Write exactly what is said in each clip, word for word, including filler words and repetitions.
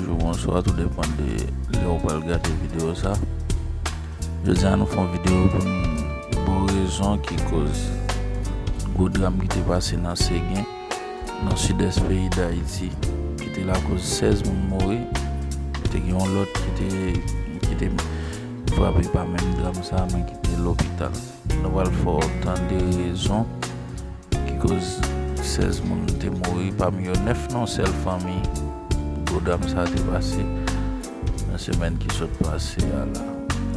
Bonjou, bonswa, tou depann de lè w pral gade videyo sa. Jodi a nou fè yon videyo pou n ba w rezon ki koz gwo dram ki te pase nan Segen, nan sidès peyi Dayiti, ki te lakoz sèz moun mouri. Te gen yon lòt ki te, ki te frape pa menm dram sa, men ki te lopital. Nou pral fè w tande rezon ki koz sèz moun te mouri, pami yo nèf nan yon sèl fanmi. Gwo dram sa te pase nan semèn ki sot pase a la.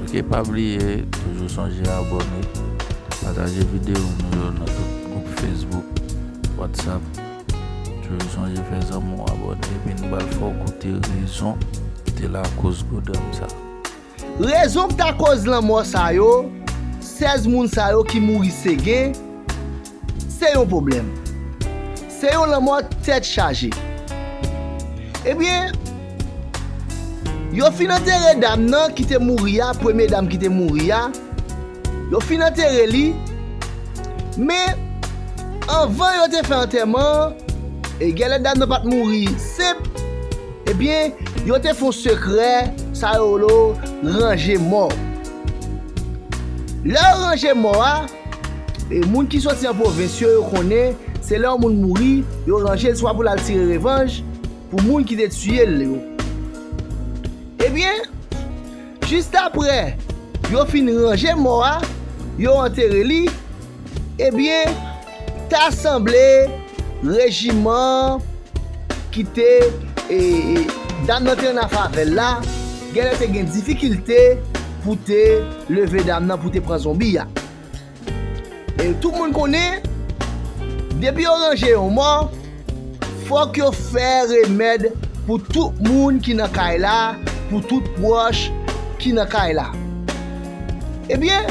Oke, pa bliye, toujou sonje abòne, pataje videyo nou yo nan tout gwoup Facebook, WhatsApp. Toujou sonje fè zanmi w abòne, epi nou pral fè w koute rezon ki te lakoz gwo dram sa. Rezon k ta koz lanmò sa yo, sèz moun sa yo ki mouri Segen, se yon pwoblèm. Se yon lanmò tèt chaje. Ebyen, yo fin antere dam nan ki te mouri a, premye dam ki te mouri a, yo fin antere li, men anvan yo te fè antèman an, e genlè dam nan pa t mouri senp, ebyen, yo te fè yon sekrè, sa yo rele ranje mò. Lè yo ranje mò a, e moun ki soti an pwovens yo, yo konnen, se lè yon moun mouri, yo ranje l swa pou l al tire revanj pou moun ki te tiye l yo. Ebyen, jis apre yo fin ranje mò a, yo antere li, ebyen, ta sanble rejiman ki te, e, e, dam nan te annafè avè l la, genlè te gen difikilte pou te leve dam nan pou te pran zonbi a. E tout moun konnen, depi yo ranje yon mò, fòk yo fè remèd pou tout moun ki nan kay la, pou tout pwòch ki nan kay la. Ebyen,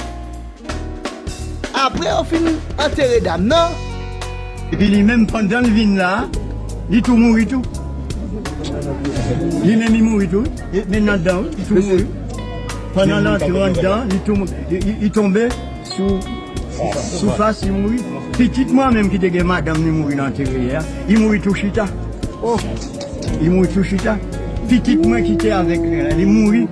apre yo fin antere dam nan, epi li menm, pandan l vin la, li tou mouri tou. Li menm, li mouri tou, wi. Men anndan, wi, li tou mouri. Pandan l antre anndan, li tou mou-, li, li, li tonbe sou, sou fas, li mouri. Pitit mwen menm ki te gen madanm li mouri nan antere a, li mouri tou chita. Oh, li mouri tou chita. Pitit mwen ki te avèk li a, li mouri.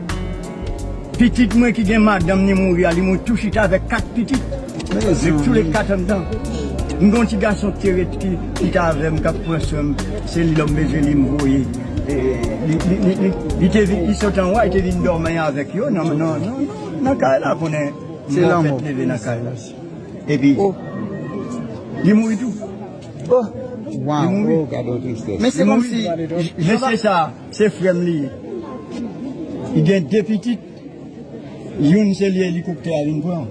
Pitit mwen ki gen madanm li mouri a, li mouri tou chita avèk kat pitit. Mezanmi. Tou le kat anndan. M gen yon ti gason ki te ret ki, ki te avè m, k ap pran swen m. Se li lòm bezwen li m voye. E, li, li, li, li, li te vin, li sot anwa, li te vin dòmi avèk yo nan, nan, nan, nan kay la, konnen mò fèt leve nan kay la. Epi, li mouri tou. Oh. Li mouri. Oh, gade yon tristès. Men se kòmsi mesye sa, se frè m li ye. Li gen de pitit. Youn se li elikoptè a vin pran.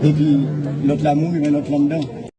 Epi lòt la mouri, men lòt la anndan.